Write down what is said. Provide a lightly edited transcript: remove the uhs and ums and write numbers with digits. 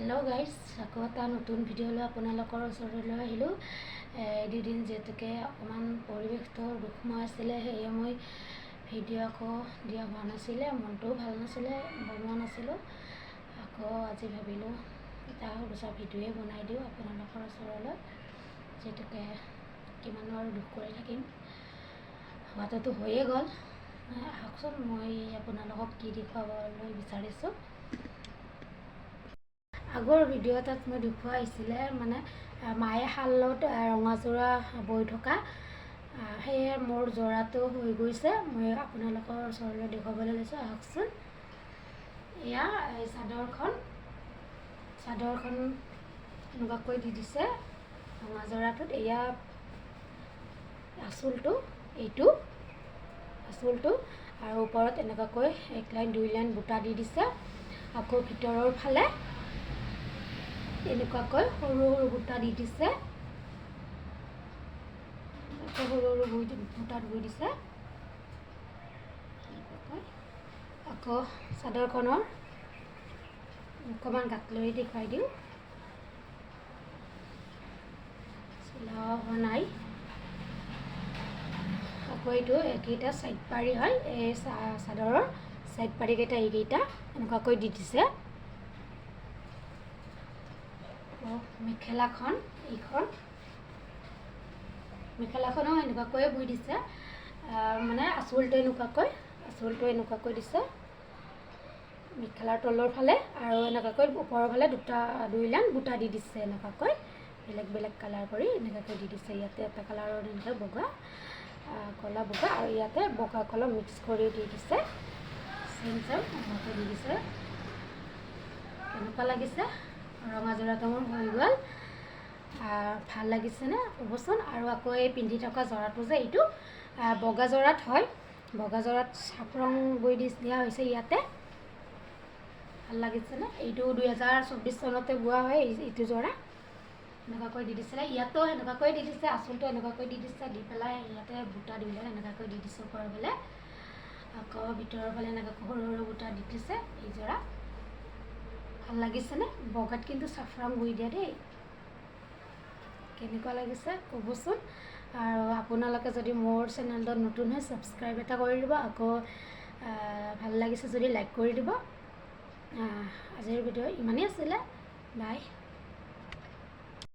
Hello' guys, আকৌ এটা নতুন ভিডিঅ' লৈ আপোনালোকৰ ওচৰলৈ আহিলোঁ। এই দুদিন যিহেতুকে অকণমান পৰিৱেশটো দুখময় আছিলে, সেয়ে মই ভিডিঅ' আকৌ দিয়া হোৱা নাছিলে, মনটোও ভাল নাছিলে, বনোৱা নাছিলোঁ। আকৌ আজি ভাবিলোঁ এটা সৰু চাই ভিডিঅ'য়ে বনাই দিওঁ আপোনালোকৰ ওচৰলৈ, যিহেতুকে কিমানো আৰু দুখ কৰি থাকিম, হোৱাটোতো হৈয়ে গ'ল। আহকচোন, মই আপোনালোকক কি দেখুৱাবলৈ বিচাৰিছোঁ। আগৰ ভিডিঅ' এটাত মই দেখুওৱা হৈছিলে, মানে মায়ে শালত ৰঙা যোৰা বৈ থকা। সেয়ে মোৰ যোৰাটো হৈ গৈছে, মই আপোনালোকৰ ওচৰলৈ দেখুৱাবলৈ লৈছোঁ। আহকচোন। এয়া এই চাদৰখন, চাদৰখন এনেকুৱাকৈ দি দিছে ৰঙা যোৰাটোত। এয়া আঁচলটো, এইটো আঁচলটো আৰু ওপৰত এনেকুৱাকৈ এক লাইন, দুই লাইন বুটা দি দিছে। আকৌ ভিতৰৰ ফালে এনেকুৱাকৈ সৰু সৰু বুটা দি দিছে। আকৌ সৰু সৰু বুটা বৈ দিছে এনেকুৱাকৈ। আকৌ চাদৰখনৰ অকণমান গাত লৈ দেখুৱাই দিওঁ, চিলোৱা হোৱা নাই। আকৌ এইটো এইকেইটা চাইড পাৰি হয়। এই চাদৰৰ চাইড পাৰিকেইটা এইকেইটা এনেকুৱাকৈ দি দিছে। আকৌ মেখেলাখন, এইখন মেখেলাখনো এনেকুৱাকৈয়ে বৈ দিছে। মানে আঁচলটো এনেকুৱাকৈ দিছে মেখেলাৰ তলৰ ফালে আৰু এনেকুৱাকৈ ওপৰৰ ফালে দুটা, দুই লাইন বুটা দি দিছে। এনেকুৱাকৈ বেলেগ বেলেগ কালাৰ কৰি এনেকুৱাকৈ দি দিছে। ইয়াতে এটা কালাৰৰ এনেকৈ বগা, ক'লা বগা আৰু ইয়াতে বগা ক'লা মিক্স কৰি দি দিছে। চেম চেম এনেকুৱাকৈ দি দিছে। কেনেকুৱা লাগিছে? ৰঙা যোৰাটো মোৰ হৈ গ'ল। ভাল লাগিছেনে ক'বচোন। আৰু আকৌ এই পিন্ধি থকা যোৰাটো যে এইটো বগা যোৰাত হয়। বগা যোৰাত চাফ ৰং বৈ দিয়া হৈছে ইয়াতে। ভাল লাগিছেনে? এইটো 2024 চনতে বোৱা হয়। এইটো যোৰা এনেকুৱাকৈ দি দিছিলে। ইয়াতো সেনেকুৱাকৈ দি দিছে, আঁচলটো এনেকুৱাকৈ দি দিছে। দি পেলাই ইয়াতে বুটা দিলে, এনেকুৱাকৈ দি দিছে ওপৰৰ ফালে। আকৌ ভিতৰৰ ফালে এনেকুৱাকৈ সৰু সৰু বুটা দি দিছে। এই যোৰা ভাল লাগিছেনে? বগাত কিন্তু চাফৰাং বৈ দিয়া দেই। কেনেকুৱা লাগিছে ক'বচোন। আৰু আপোনালোকে যদি মোৰ চেনেলটোত নতুন হয়, ছাবস্ক্ৰাইব এটা কৰি দিব। আকৌ ভাল লাগিছে যদি লাইক কৰি দিব। আজিৰ ভিডিঅ' ইমানেই আছিলে। বাই।